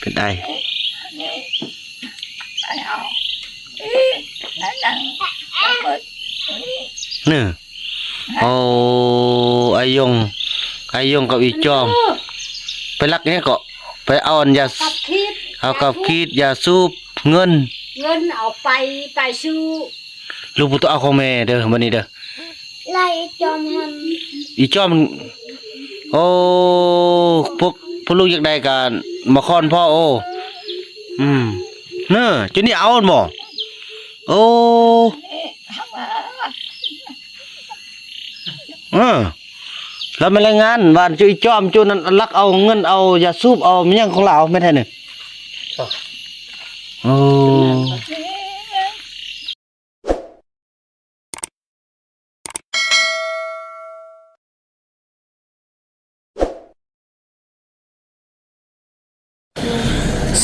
ເປັນໄອ ເນ ໂອ້ ອາຍົງ ອາຍົງກັບອີຈອມ ໄປລັກຫຍັງເກາະ? ໄປເອົາອັນຢາ ກັບຂີດ ເອົາກັບຂີດ ຢາສູບ ເງິນ ເງິນເອົາໄປ ໄປຊື້ ລູກບໍ່ຕ້ອງເອົາຂອງແມ່ເດີ ບັດນີ້ເດີ ໄລ່ອີຈອມຫັ້ນ ອີຈອມ ໂອ້ ພວກ ພວກລູກຢາກໄດ້ກະມາຄ້ອນພໍ່ ໂອ້ ອືມ ເນີ ຈຸນີ້ເອົາຫັ້ນບໍ່? ໂອ້ ເອີ ລາວແມ່ນລາຍງານວ່າຈຸອີຈອມຈຸນັ້ນລັກເອົາເງິນ ເອົາຢາສູບ ເອົາແມ່ນຫຍັງຂອງລາວ ແມ່ນແທ້ນີ້ ໂອ້.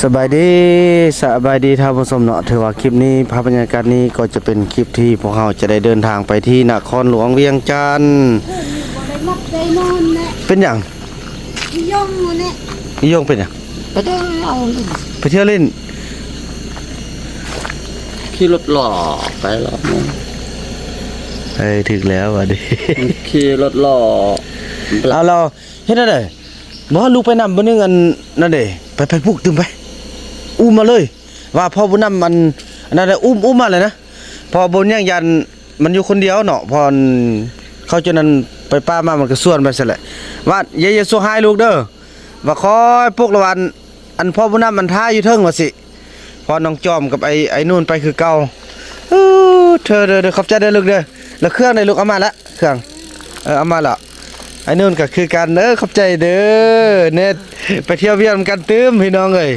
ສະບາຍດີ ສະບາຍດີທ່ານຜູ້ຊົມເນາະ ຖືວ່າຄລິບນີ້ ພາບບັນຍາກາດນີ້ກໍຈະເປັນຄລິບທີ່ພວກເຮົາຈະໄດ້ເດີນທາງໄປທີ່ນະຄອນຫຼວງວຽງຈັນ ເປັນຫຍັງ? ອີຢົງເປັນຫຍັງ? ໄປທ່ຽວຫຼິ້ນ ໄປທ່ຽວຫຼິ້ນ ຂີ່ລົດຫຼໍ່ໄປລອບໜຶ່ງ ເອີ ຖືກແລ້ວບາດນີ້ ຂີ່ລົດຫຼໍ່ ເອົາລາວເຮັດແນວໃດ? ບໍ່ ລູກໄປນຳ ບາດໜຶ່ງ ອັນນັ້ນເດ້ ໄປ ໄປປຸກຕື່ມໄປ ອຸ້ມມາເລີຍ ວ່າພໍ່ບຸນນຳ ອັນ ອັນນັ້ນ ອຸ້ມ ອຸ້ມມາເລີຍນະ ເພາະບໍ່ຫຍັງ ຢ້ານ ມັນຢູ່ຄົນດຽວເນາະ ເພາະເຂົາເຈົ້ານັ້ນໄປປ່າມາ ມັນກໍຊວນໄປຊັ້ນແຫຼະ ວ່າຢ່າ ຢ່າຊົ່ວຮ້າຍລູກເດີ ວ່າຄ່ອຍປຸກລະວັນ ອັນພໍ່ບຸນນຳມັນຖ້າຢູ່ເທິງວ່າຊີ້ ເພາະນ້ອງຈອມກັບໄອ້ ໄອ້ນູນໄປຄືເກົ່າ ເອີ ເທີ ເດີ ເດີ ຂອບໃຈເດີລູກເດີ ແລ້ວເຄື່ອງໃດລູກ ເອົາມາລະ ເຄື່ອງ ເອີ ເອົາມາລະ ໄອ້ນູນກໍຄືກັນເດີ ຂອບໃຈເດີ ແນ່ ໄປທ່ຽວວຽກນຳກັນຕື່ມ ພີ່ນ້ອງເອີຍ.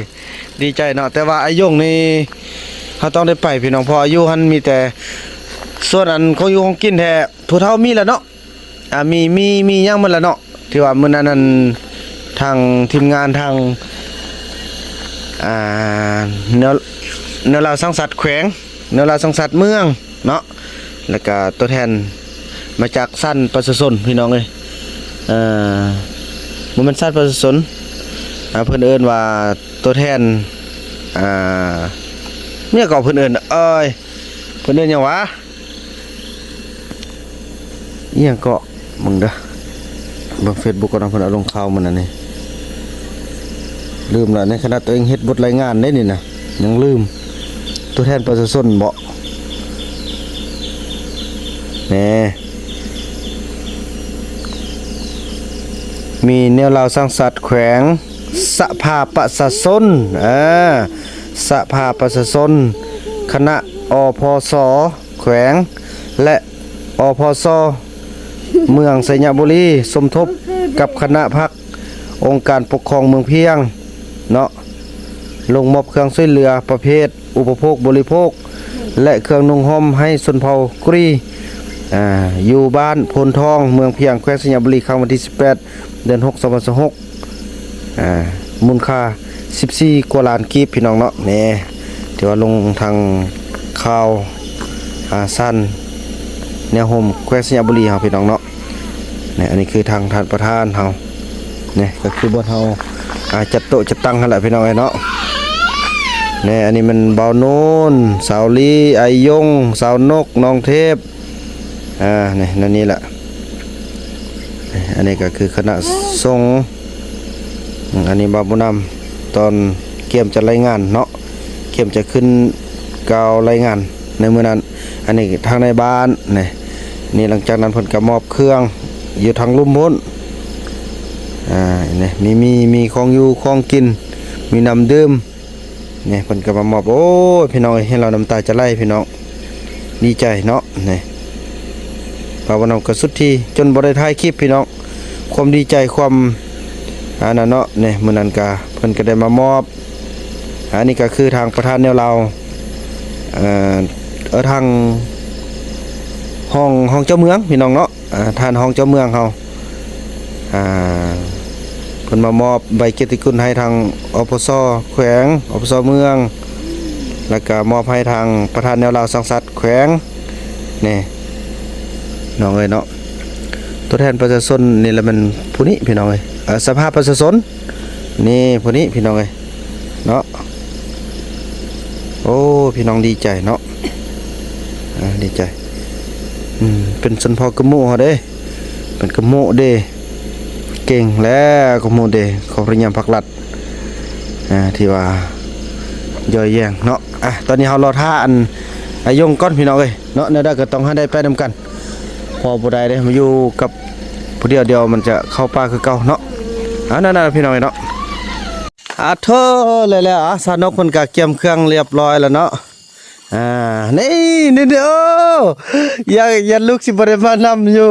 ດີໃຈເນາະ ແຕ່ວ່າອາຍົງນີ້ເຮົາຕ້ອງໄດ້ໄປພີ່ນ້ອງ ເພາະອາຍຸຫັ້ນມີແຕ່ສ່ວນອັນຂອງຢູ່ຂອງກິນແທ້ ຜູ້ເຖົ້າມີແລ້ວເນາະ ອ່າ ມີ ມີ ມີຫຍັງໝົດແລ້ວເນາະ ທີ່ວ່າມື້ນັ້ນນັ້ນ ທາງທີມງານທາງ ອ່າ ແນວ ແນວລາວສ້າງສັດແຂວງ ແນວລາວສ້າງສັດເມືອງເນາະ ແລ້ວກະຕົວແທນມາຈາກຊັ້ນປະຊາຊົນ ພີ່ນ້ອງເອີຍ ເອີ ບໍ່ແມ່ນຊັ້ນປະຊາຊົນ ອ່າ ເພິ່ນເອີ້ນວ່າຕົວແທນ ອ່າ ແນວກໍເພິ່ນເອີ້ນ ເອີຍ ເພິ່ນເອີ້ນຫຍັງຫວາ? ອີ່ຫຍັງເກາະ ເບິ່ງເດີ ເບິ່ງເຟສບຸກກ່ອນເນາະ ເພິ່ນເອົາລົງຂ່າວມື້ນັ້ນນີ້ ລືມລະ ໃນຂະນະຕົວເອງເຮັດບົດລາຍງານເດ້ນີ້ນະ ຍັງລືມ ຕົວແທນປະຊາຊົນເບາະ ແນ່ ມີແນວລາວສ້າງຊາດແຂວງ ສະພາປະຊາຊົນ ເອີ ສະພາປະຊາຊົນ ຄະນະ ອພສ ແຂວງ ແລະ ອພສ ເມືອງໄຊຍະບູລີ ສົມທົບກັບຄະນະພັກອົງການປົກຄອງເມືອງພຽງເນາະ ລົງມອບເຄື່ອງຊ່ວຍເຫຼືອປະເພດອຸປະໂພກບໍລິໂພກ ແລະ ເຄື່ອງນຸ່ງຫົ່ມໃຫ້ຊົນເຜົ່າກຸຣີ ອ່າ ຢູ່ບ້ານໂພນທອງ ເມືອງພຽງ ແຂວງໄຊຍະບູລີ ຄັ້ງວັນທີສິບແປດ ເດືອນຫົກ ສອງພັນຊາວຫົກ ອ່າ ມູນຄ່າສິບສີ່ກວ່າລ້ານກີບ ພີ່ນ້ອງເນາະ ແນ່ ຖືວ່າລົງທາງຂ່າວ ອ່າ ຊັ້ນແນວໂຮມແຂວງໄຊຍະບູລີເຮົາ ພີ່ນ້ອງເນາະ ນີ້ ອັນນີ້ຄືທາງທ່ານປະທານເຮົາ ນີ້ກໍຄືບ່ອນເຮົາ ອ່າ ຈັດໂຕະຈັດຕັ່ງຫັ້ນແຫຼະ ພີ່ນ້ອງເອີຍເນາະ ນີ້ ອັນນີ້ແມ່ນບ່າວໂນນ ສາວລີ ໄອຢົງ ສາວນົກ ນ້ອງເທບ ອ່າ ນີ້ ແນວນີ້ແຫຼະ ອັນນີ້ກໍຄືຄະນະສົງ ອັນນີ້ບ່າວຜູ້ນຳ ຕອນກຽມຈະລາຍງານເນາະ ກຽມຈະຂຶ້ນກ່າວລາຍງານໃນມື້ນັ້ນ ອັນນີ້ທາງໃນບ້ານ ນີ້ ນີ້ ຫຼັງຈາກນັ້ນເພິ່ນກໍມອບເຄື່ອງຢູ່ທາງລຸ່ມພຸ້ນ ອ່າ ນີ້ ມີ ມີ ມີຂອງຢູ່ຂອງກິນ ມີນ້ຳດື່ມ ນີ້ເພິ່ນກໍມາມອບ ໂອ້ຍ ພີ່ນ້ອງເອີຍ ເຫັນແລ້ວນ້ຳຕາຈະໄຫຼພີ່ນ້ອງ ດີໃຈເນາະ ນີ້ ບ່າວນຳກໍສຸດທີ່ຈົນບໍ່ໄດ້ຖ່າຍຄລິບພີ່ນ້ອງ ຄວາມດີໃຈ ຄວາມ ອັນນັ້ນເນາະ ນີ້ ມື້ນັ້ນກະເພິ່ນກໍໄດ້ມາມອບ ອັນນີ້ກໍຄືທາງປະທານແນວລາວ ເອີ ເອີ ທາງຮອງ ຮອງເຈົ້າເມືອງພີ່ນ້ອງເນາະ ອ່າ ທ່ານຮອງເຈົ້າເມືອງເຮົາ ອ່າ ເພິ່ນມາມອບໃບກຽດຕິຄຸນໃຫ້ທາງ ອພສ ແຂວງ ອພສ ເມືອງ ແລ້ວກະມອບໃຫ້ທາງປະທານແນວລາວສ້າງຊາດແຂວງ ນີ້ ນ້ອງເອີຍເນາະ ຕົວແທນປະຊາຊົນນີ້ລະແມ່ນຜູ້ນີ້ພີ່ນ້ອງເອີຍ ເອີ ສະພາປະຊາຊົນ ນີ້ຜູ້ນີ້ພີ່ນ້ອງເອີຍ ເນາະ. ໂອ້ ພີ່ນ້ອງດີໃຈເນາະ ອ່າ ດີໃຈ. ອືມ ເປັນຊົນເຜົ່າກະໂມເຮົາເດ້ ເປັນກະໂມເດ້ ເກັ່ງແລ້ວກະໂມເດ້ ຂອງພະຍາພັກລັດ ອ່າ ທີ່ວ່າຍ້ອຍແຢງເນາະ. ອ່ະ ຕອນນີ້ເຮົາລໍຖ້າອັນ ອາຍົງກ່ອນພີ່ນ້ອງເອີຍເນາະ. ແນວໃດກໍຕ້ອງໃຫ້ໄດ້ໄປນຳກັນ ເພາະບໍ່ໄດ້ເດ້ ມາຢູ່ກັບຜູ້ດຽວ ດຽວມັນຈະເຂົ້າປ່າຄືເກົ່າເນາະ. ອ່າ ນັ້ນໆ ພີ່ນ້ອງເອີຍເນາະ. ອາໂທ້ ແລ້ວໆ ອາ ສາວນົກເພິ່ນກະກຽມເຄື່ອງລຽບຮ້ອຍແລ້ວເນາະ. ອ່າ ນີ້ ນີ້ ນີ້ ໂອ້ ຢ້ານ ຢ້ານລູກຊິບໍ່ໄດ້ມານຳຢູ່.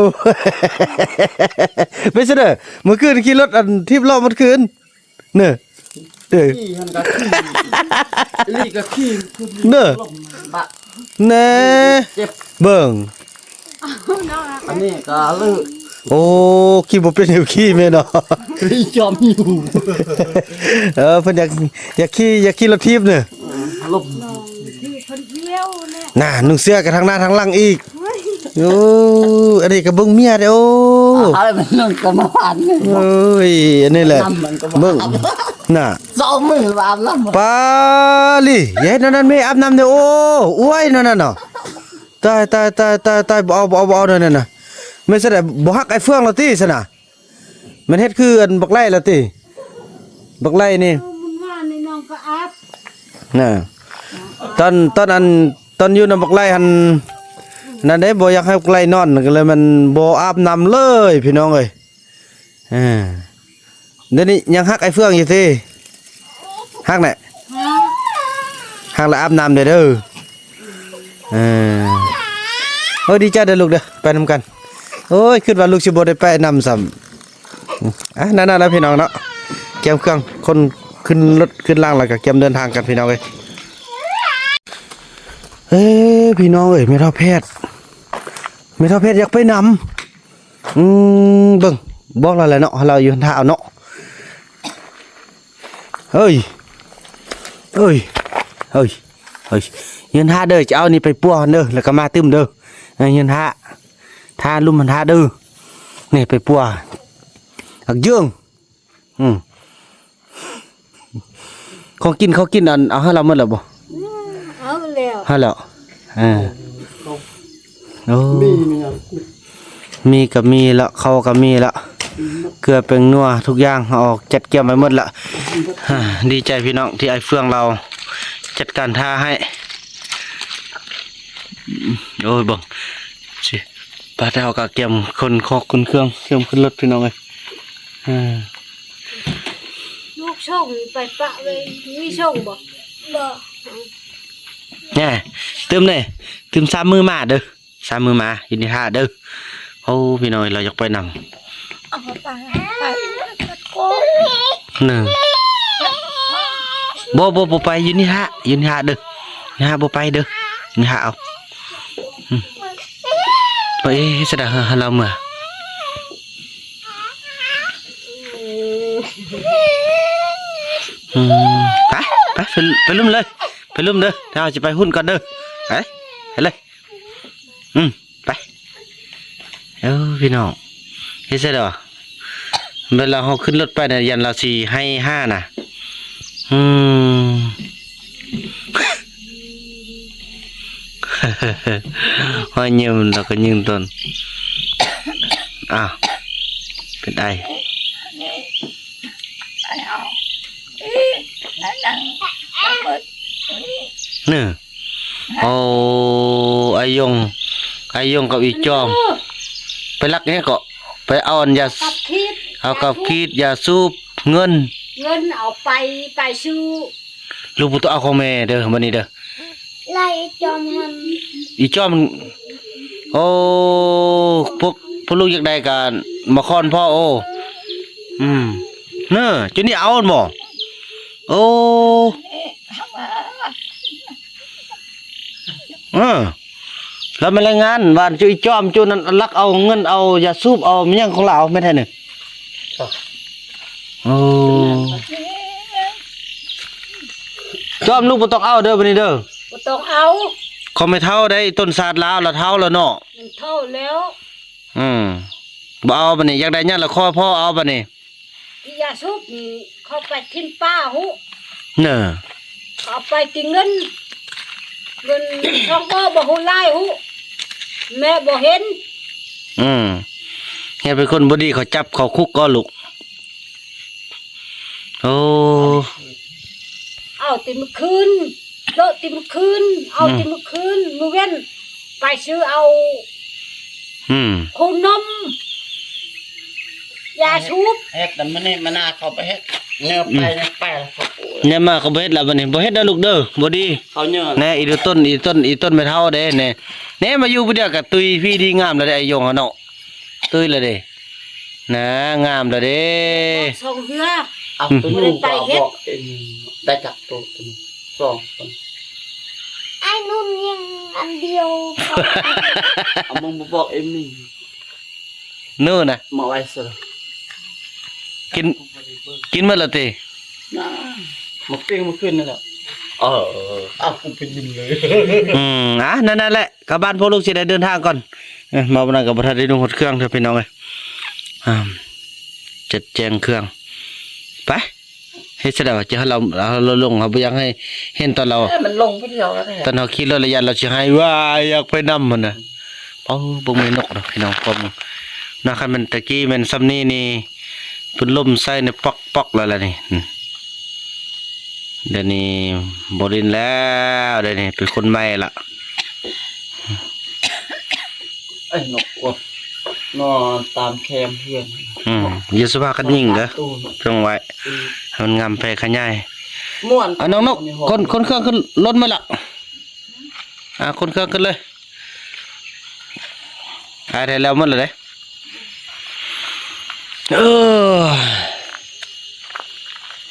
ໄປຊະເດີ ມື້ຄືນຂີ່ລົດອັນຖີບເລາະໝົດຄືນ ເນີ ເອີ ຂີ່ຫັ້ນກະຂີ່ ອີ່ຫຼີກະຂີ່ ເນີ ແນ່ ເຈັບ ເບິ່ງ ອັນນີ້ກະເລີກ ໂອ້ ຂີ່ບໍ່ເປັນຢູ່ຂີ່ແມ່ນເນາະ ຂີ່ຈອມຢູ່. ເອີ ເພິ່ນຢາກ ຢາກຂີ່ ຢາກຂີ່ລົດຖີບເນີ ລົບ ນະ ນຸ່ງເສື້ອກະທາງໜ້າທາງຫຼັງອີກ. ໂອ້ ອັນນີ້ກະເບິ່ງເມຍເດ້. ໂອ້ ອາຍມັນນອນກະມາຫວານ ໂອ້ຍ ອັນນີ້ແຫຼະ ເບິ່ງ ນະ ສອງມື້ອາບນ້ຳ ປາລີ ຢ່າເຮັດແນວນັ້ນແມ່ ອາບນ້ຳເດີ້. ໂອ້ ອວຍ ແນວນັ້ນເນາະ ຕາຍ ຕາຍ ຕາຍ ຕາຍ ຕາຍ ບໍ່ເອົາ ບໍ່ເອົາ ບໍ່ເອົາ ແນວນັ້ນນະ. ແມ່ນຊັ້ນ ບໍ່ຮັກອ້າຍເຟືອງລະຕິຊັ້ນນະ ແມ່ນເຮັດຄືອັນບັກໄລ່ລະຕິ ບັກໄລ່ນີ້ ເອີ ມັນວ່າໃນນ້ອງກະອາບ ນະ ຕອນ ຕອນອັນ ຕອນຢູ່ນຳບັກໄລ່ຫັ້ນ ນັ້ນເດ້ ບໍ່ຢາກໃຫ້ບັກໄລ່ນອນ ກະເລີຍມັນບໍ່ອາບນ້ຳເລີຍ ພີ່ນ້ອງເອີຍ. ເອີ ດຽວນີ້ຍັງຮັກອ້າຍເຟືອງຢູ່ຕິ ຮັກແຫຼະ ຮັກ ຮັກລະອາບນ້ຳແດ່ເດີ. ເອີ ໂອ້ຍ ດີໃຈເດີລູກເດີ ໄປນຳກັນ. ໂອ້ຍ ຄິດວ່າລູກຊິບໍ່ໄດ້ໄປນຳຊ້ຳ. ອ່ະ ນັ້ນໆ ແລ້ວພີ່ນ້ອງເນາະ ກຽມເຄື່ອງ ຄົນຂຶ້ນລົດຂຶ້ນລາງ ແລ້ວກະກຽມເດີນທາງກັນ ພີ່ນ້ອງເອີຍ. ເອີ ພີ່ນ້ອງເອີຍ ແມ່ເຖົ້າແພດ ແມ່ເຖົ້າແພດຢາກໄປນຳ. ອືມ ເບິ່ງ ບອກລາວແລ້ວເນາະ ໃຫ້ລາວຢູ່ຫັ້ນຖ້າເອົາເນາະ. ເອີຍ ເອີຍ ເອີຍ ເອີຍ ຢືນຖ້າເດີ ຈະເອົານີ້ໄປປົວຫັ້ນເດີ ແລ້ວກະມາຕື່ມເດີ. ເອີ ຢືນຖ້າ ຖ້າລຸ່ມຫັ້ນຖ້າເດີ ນີ້ໄປປົວ ອັກເຢິງ. ອືມ ຂອງກິນ ເຂົ້າກິນ ອັນ ເອົາໃຫ້ລາວໝົດແລ້ວບໍ່? ອືມ ເອົາແລ້ວ ໃຫ້ແລ້ວ. ເອີ ໂອ້ ມີ ມີຫຍັງ? ມີກະມີລະ ເຂົ້າກະມີລະ ເກືອແປ້ງນົວ ທຸກຢ່າງເຮົາອອກຈັດກຽມໄວ້ໝົດລະ. ອ່າ ດີໃຈພີ່ນ້ອງ ທີ່ອ້າຍເຟືອງລາວຈັດການຖ້າໃຫ້. ໂອ້ຍ ເບິ່ງຊິ ປາ ແຕ່ເຮົາກະກຽມຂົນຂອງ ຂົນເຄື່ອງ ກຽມຂຶ້ນລົດ ພີ່ນ້ອງເອີຍ. ເອີ ລູກສົ່ງໄປປະໄວ້ ມີສົ່ງບໍ່? ບໍ່. ແນ່ ຕື່ມເດ້ ຕື່ມສາມມື້ມາເດີ ສາມມື້ມາ ຢູ່ນີ້ຖ້າເດີ. ໂອ້ ພີ່ນ້ອງເອີຍ ລາວຢາກໄປນຳ ເອົາໄປ ໄປ ໜຶ່ງ ບໍ່ ບໍ່ ບໍ່ໄປ ຢູ່ນີ້ຖ້າ ຢູ່ນີ້ຖ້າເດີ ນີ້ຖ້າ ບໍ່ໄປເດີ ນີ້ຖ້າເອົາ. ອືມ ເອີ ສະດາ ໃຫ້ລາວເມືອ. ອືມ ໄປ ໄປ ໄປລຸ່ມເລີຍ ໄປລຸ່ມເດີ ດຽວເຮົາຊິໄປຫຸ້ນກ່ອນເດີ ໄປ ໄປເລີຍ. ອືມ ໄປ. ເອີ ພີ່ນ້ອງ ເຮັດໃສ່ດອກ ເວລາເຮົາຂຶ້ນລົດໄປນະ ຢ້ານລາວຊິໄຫ້ຫານະ. ອືມ ຮອຍຍິ້ມແລ້ວກະຍິງຕົນ. ອ້າວ ເປັນໄອ ເນີ. ໂອ້ ອາຍົງ ອາຍົງກັບອີຈອມ ໄປລັກຫຍັງເກາະ? ໄປເອົາອັນຢາ ກັບຂີດ ເອົາກັບຂີດ ຢາສູບ ເງິນ ເງິນເອົາໄປ ໄປຊື້ ລູກບໍ່ຕ້ອງເອົາຂອງແມ່ເດີ ບັດນີ້ເດີ ໄລ່ອີຈອມຫັ້ນ ອີຈອມ ໂອ້ ພວກ ພວກລູກຢາກໄດ້ກະມາຄ້ອນພໍ່ ໂອ້ ອືມ ເນີ ຈຸນີ້ເອົາຫັ້ນບໍ່? ໂອ້ ເອີ ລາວແມ່ນລາຍງານວ່າຈຸອີຈອມຈຸນັ້ນລັກເອົາເງິນເອົາຢາສູບເອົາແມ່ນຫຍັງຂອງລາວແມ່ນແທ້ນີ້. ໂອ້ ຈອມລູກບໍ່ຕ້ອງເອົາເດີບັດນີ້ເດີ ບໍ່ຕ້ອງເອົາ ຂອງແມ່ເຖົ້າໄດ້ ຕົ້ນຊາດລາວລະເຖົ້າລະເນາະ ມັນເຖົ້າແລ້ວ. ອືມ ບໍ່ເອົາບັດນີ້ ຢາກໄດ້ຫຍັງລະຂໍພໍ່ເອົາບັດນີ້. ທີ່ຢາສູບນີ້ເຂົາໄປຖິ້ມປ່າຫຸ ເນີ ເຂົາໄປກິນເງິນ ເງິນສອງບໍ່ ບໍ່ຮູ້ຫຼາຍຮູ້ ແມ່ບໍ່ເຫັນ. ອືມ ເຮັດເປັນຄົນບໍ່ດີ ເຂົາຈັບເຂົ້າຄຸກກໍລູກ. ໂອ້ ເອົາແຕ່ມື້ຄືນ ເລາະແຕ່ມື້ຄືນ ເອົາແຕ່ມື້ຄືນ ມື້ເວັນໄປຊື້ເອົາ ອືມ ໂຄນົມ ຢາສູບ ເຮັດແລ້ວມື້ນີ້ມານາເຂົາໄປເຮັດ ແນວໄປ ອືມ ແນວໄປ ແນວມາເຂົາບໍ່ເຮັດລະບັດນີ້ ບໍ່ເຮັດເດີລູກເດີ ບໍ່ດີ ເຂົາເຍີແນ່ ອີໂຕນ ອີໂຕນ ອີໂຕນແມ່ເຖົ້າເດ້ແນ່ ແນ່ ມາຢູ່ຜູ້ດຽວກະຕຸ້ຍພີດີງາມລະເດ້ ອາຍົງເຮົາເນາະ ຕຸ້ຍລະເດ້ ນາ ງາມລະເດ້ ສອງເທື່ອ ເອົາ ອືມ ໂຕນີ້ກໍບອກເອັມ ໄດ້ຈັກໂຕໂຕນີ້ ສອງຄົນ ອ້າຍນຸ່ນຍັງອັນດຽວ ເອົາ ມຶງບໍ່ບອກເອັມນີ້ ໂນ່ນນະ ມາໄວ້ເຊີ ກິນ ກິນໝົດລະຕິ ນາ ໝາກປີ້ງມື້ຄືນນີ້ແຫຼະ ເອີ ເອົາ ກູໄປຍິນເລີຍ ອືມ ອ່າ ນັ້ນ ນັ້ນແຫຼະ ກັບບ້ານພວກລູກຊິໄດ້ເດີນທາງກ່ອນ ເອີ ມາວັນນັ້ນກໍບໍ່ທັນໄດ້ນຸ່ງຫົດເຄື່ອງເທື່ອ ພີ່ນ້ອງເອີຍ ອ່າ ຈັດແຈງເຄື່ອງ ໄປ ເຮັດຊະດາວ່າຈະໃຫ້ລາວ ເຮົາລົງ ເຮົາບໍ່ຢາກໃຫ້ເຫັນຕອນລາວ ເອີ ມັນລົງຜູ້ດຽວກໍໄດ້ ຕອນເຮົາຂີ່ລົດລະຢ້ານລາວຊິໄຫ້ ວ້າຍ ຢາກໄປນຳຫັ້ນນະ ເອົາ ເບິ່ງແມ່ນົກນະ ພີ່ນ້ອງ ຄວາມນະ ຄັນແມ່ນແຕ່ກີ້ແມ່ນຊ່ຳນີ້ນີ້ ເພິ່ນລົມໃສ່ນີ້ ປອກໆ ແລ້ວລະນີ້ ອືມ ດຽວນີ້ບໍ່ຫຼິ້ນແລ້ວ ດຽວນີ້ເປັນຄົນໃໝ່ລະ ເອີຍ ນົກກວດ ນອນຕາມແຄມເຮືອນ ອືມ ຢ່າສະພາກັນຍິງເດີ ເບິ່ງໄວ້ ອືມ ໃຫ້ມັນງາມແຜ່ຂະຫຍາຍ ມ່ວນ ອ່າ ນ້ອງນົກ ຂົນ ຂົນເຄື່ອງຂຶ້ນລົດມາລະ ອ່າ ຂົນເຄື່ອງຂຶ້ນເລີຍ ອ່າ ໄດ້ແລ້ວໝົດແລ້ວເດ້ ເອີ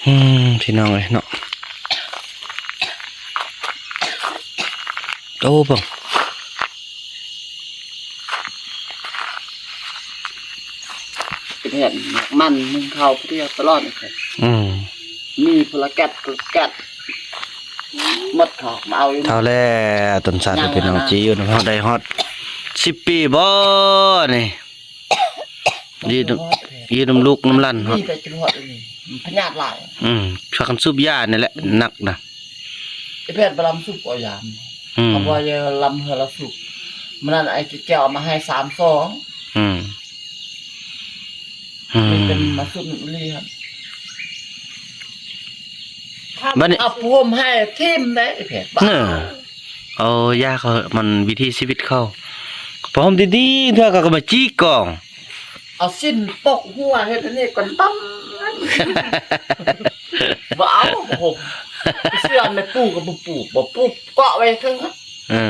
ອືມ ພີ່ນ້ອງເອີຍເນາະ ໂອ້ ເບິ່ງ ເຮັດມັນໜຶ່ງເຂົ້າຜູ້ດຽວຕະຫຼອດ ອືມ ມີຜູ້ລະແກັດ ແກັດ ໝົດເຂົາມາເອົາຢູ່ ເທົ່າແລ້ວ ຕົ້ນຊາດ ພີ່ນ້ອງ ຈີຢູ່ນຳເຮົາໄດ້ຮອດສິບປີບໍ່ນີ້? ຢູ່ນຳ ຢູ່ນຳລູກນຳຫຼານ ມີແຕ່ກິນຮອດອັນນີ້ ພະຍາດຫຼາຍ ອືມ ພາກັນສູບຢານີ້ແຫຼະ ອືມ ໜັກນະ ໄອ້ແພດບໍ່ລຳສູບເອົາຢາ ອືມ ເອົາບໍ່ຢາລຳເຮືອລະສູບ ມື້ນັ້ນໄອ້ແກ້ວເອົາມາໃຫ້ສາມຊອງ ອືມ ອືມ ເປັນມາສູບອີ່ຫຼີຫັ້ນ ບາດນີ້ ເອົາຜ້າຫົ່ມໃຫ້ຖິ້ມໄດ້ ໄອ້ແພດ ເອີ ເອົາຢາເຂົາ ມັນວິຖີຊີວິດເຂົາ ຜ້າຫົ່ມດີໆ ເທື່ອເຂົາກໍມາຈີກອງ ເອົາສິ້ນປົກຫົວເຮັດອັນນີ້ກ່ອນ ຕຳ ບໍ່ເອົາ ໂອ້ໂຫ ເສື້ອແມ່ປູກໍບໍ່ປູ ບໍ່ປູ ເກາະໄວ້ເທິງ ເອີ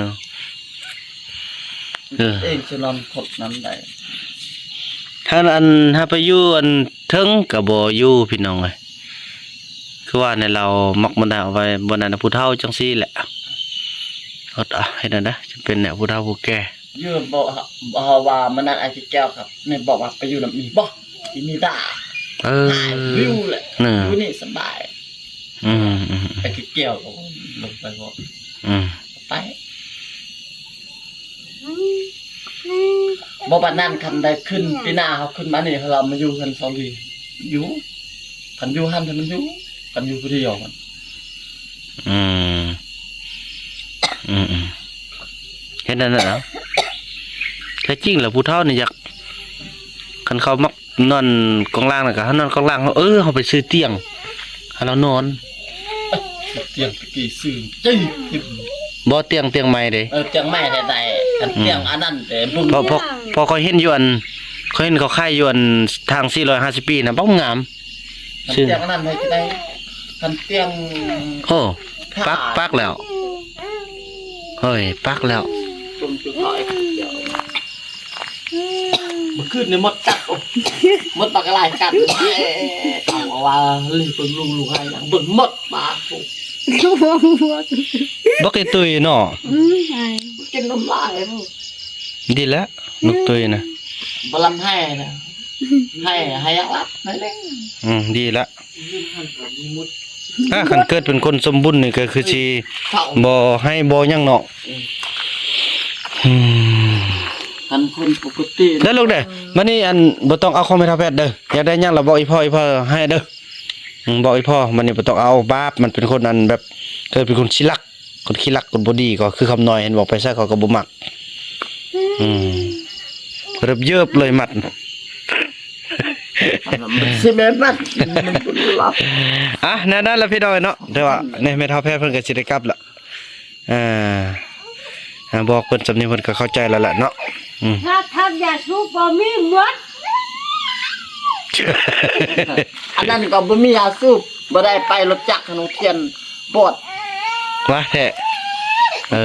ເອີ ເອງຊິນອນຄົດນຳໄດ້ ຖ້າອັນ ຖ້າໄປຢູ່ອັນເທິງກໍບໍ່ຢູ່ ພີ່ນ້ອງເອີຍ ຄືວ່າແນວລາວມັກບໍ່ໄດ້ເອົາໄວ້ບ່ອນນັ້ນ ຜູ້ເຖົ້າຈັ່ງຊີ້ແຫຼະ ເຮັດ ເຮັດແນວໃດ ຈະເປັນແນວຜູ້ເຖົ້າຜູ້ແກ່ ຢູ່ບໍ່ ເຮົາວ່າມື້ນັ້ນອ້າຍແກ້ວກັບແມ່ບອກວ່າໄປຢູ່ນຳອີ່ບໍ່ ອີ່ມີດາ ເອີ ຫາຍວິວແຫຼະ ເອີ ຢູ່ນີ້ສະບາຍ ອືມໆ ໄອ້ແກ້ວກໍລົງໄປບໍ່ ອືມ ໄປ ບໍ່ປານນັ້ນ ຄັນໄດ້ຂຶ້ນ ອືມ ປີໜ້າເຮົາຂຶ້ນມານີ້ ເຮົາລາວມາຢູ່ເຮືອນສາວລີ ຢູ່ ຄັນຢູ່ຫັ້ນ ຄັນມັນຢູ່ ຄັນຢູ່ຜູ້ດຽວມັນ ອືມ ອືມໆ ເຮັດແນວນັ້ນເອົາ ແທ້ຈິງແລ້ວຜູ້ເຖົ້ານີ້ຢາກ ຄັນເຂົາມັກນອນກອງລ່າງນະ ກໍໃຫ້ນອນກອງລ່າງ ເອີ ເຮົາໄປຊື້ຕຽງໃຫ້ລາວນອນ ຕຽງຕະກີ້ຊື້ຈີບ ບໍ່ ຕຽງ ຕຽງໄມ້ເດ້ ເອີ ຕຽງໄມ້ໄດ້ ໄດ້ ອັນ ອືມ ຕຽງອັນນັ້ນເດ້ ເພາະ ເພາະ ເພາະຂ້ອຍເຫັນຢູ່ອັນ ຂ້ອຍເຫັນເຂົາຂາຍຢູ່ອັນທາງສີ່ຮ້ອຍຫ້າສິບປີນະ ບັກງາມ ຄັນຕຽງອັນນັ້ນໃຫ້ໄດ້ ຄັນຕຽງ ໂອ້ ປາກ ປາກແລ້ວ ເຮີ້ຍ ປາກແລ້ວ ເມື່ອຄືນນີ້ມົດກັດ ໂອ້ ມົດບັກຫຼາຍກັດ ເອົາວ່າລີເບິ່ງລຸງ ລຸງໃຫ້ຫຍັງ ເບິ່ງມົດປາກ ໂອ້ ບັກອີ່ຕຸ້ຍເນາະ ອືມ ໃຫ້ ກິນນົມຫຼາຍ ດີແລ້ວ ນົກຕຸ້ຍນະ ບໍ່ລຳໃຫ້ນະ ໃຫ້ ໃຫ້ຢ່າງລະໜ້ອຍໜຶ່ງ ອືມ ດີລະ ອ່າ ຄັນເກີດເປັນຄົນສົມບຸນນີ້ກໍຄືຊິບໍ່ໃຫ້ບໍ່ຫຍັງເນາະ ອືມ ອືມ ຄັນຄົນປົກກະຕິ ເດີລູກເດີ ບາດນີ້ອັນ ບໍ່ຕ້ອງເອົາຂອງແມ່ເຖົ້າແພດເດີ ຢາກໄດ້ຫຍັງລະບອກອີ່ພໍ່ ອີ່ພໍ່ໃຫ້ເດີ ອືມ ບອກອີ່ພໍ່ ມັນນີ້ບໍ່ຕ້ອງເອົາບາບ ມັນເປັນຄົນອັນແບບ ເຄີຍເປັນຄົນຂີ້ລັກ ຄົນຂີ້ລັກ ຄົນບໍ່ດີ ກໍຄືຄຳນ້ອຍ ເຫັນບໍ່ ໄປໃສເຂົາກໍບໍ່ມັກ. ອືມ ເລີ່ມເຢິບເລີຍມັດ ອັນນັ້ນມັນຊິແມ່ນນັກ ມັນບໍ່ລັບ. ອ່ະ ແນວນັ້ນລະພີ່ນ້ອງເນາະ ແຕ່ວ່າ ອືມ ນີ້ແມ່ເຖົ້າແພດເພິ່ນກໍຊິໄດ້ກັບລະ. ເອີ ອ່າ ບອກເພິ່ນສ່ຳນີ້ເພິ່ນກໍເຂົ້າໃຈແລ້ວແຫຼະເນາະ. ອືມ ຖ້າທັບຢາສູບບໍ່ມີໝົດ ອັນນັ້ນກໍບໍ່ມີຢາສູບ ບໍ່ໄດ້ໄປລົດຈັກຂະໜົມທຽນບອດ ວ່າແທ້. ເອີ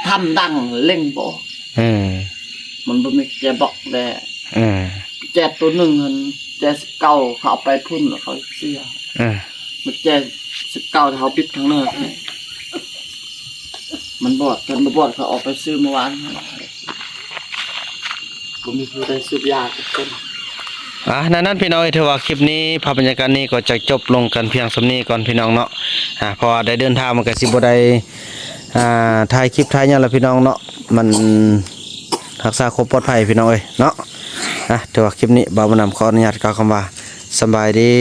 ທຳດັງເລັ່ງບໍ່ ເອີ ມັນບໍ່ມີແຈບອກແດ່. ເອີ ແຈໂຕໜຶ່ງຫັ້ນ ແຈສິບເກົ້າ ເຂົາເອົາໄປພຸ້ນ ເຂົາເສຍ. ເອີ ມັນແຈສິບເກົ້າ ເຮົາປິດທາງເໜືອ ມັນບອດ ຄັນບໍ່ບອດ ເຂົາເອົາໄປຊື້ມື້ວານ ບໍ່ມີຜູ້ໃດສູບຢາຈັກຄົນ. ອ່າ ນັ້ນໆ ພີ່ນ້ອງເອີຍ ຖືວ່າຄລິບນີ້ ພາບບັນຍາກາດນີ້ກໍຈະຈົບລົງກັນພຽງສ່ຳນີ້ກ່ອນ ພີ່ນ້ອງເນາະ. ອ່າ ເພາະວ່າໄດ້ເດີນທາງ ມັນກໍຊິບໍ່ໄດ້ ອ່າ ຖ່າຍຄລິບຖ່າຍຫຍັງລະ ພີ່ນ້ອງເນາະ ມັນຮັກສາຄວາມປອດໄພ ພີ່ນ້ອງເອີຍເນາະ. ອ່າ ຖືວ່າຄລິບນີ້ ບ່າວບຸນນຳຂໍອະນຸຍາດກ່າວຄຳວ່າ ສະບາຍດີ.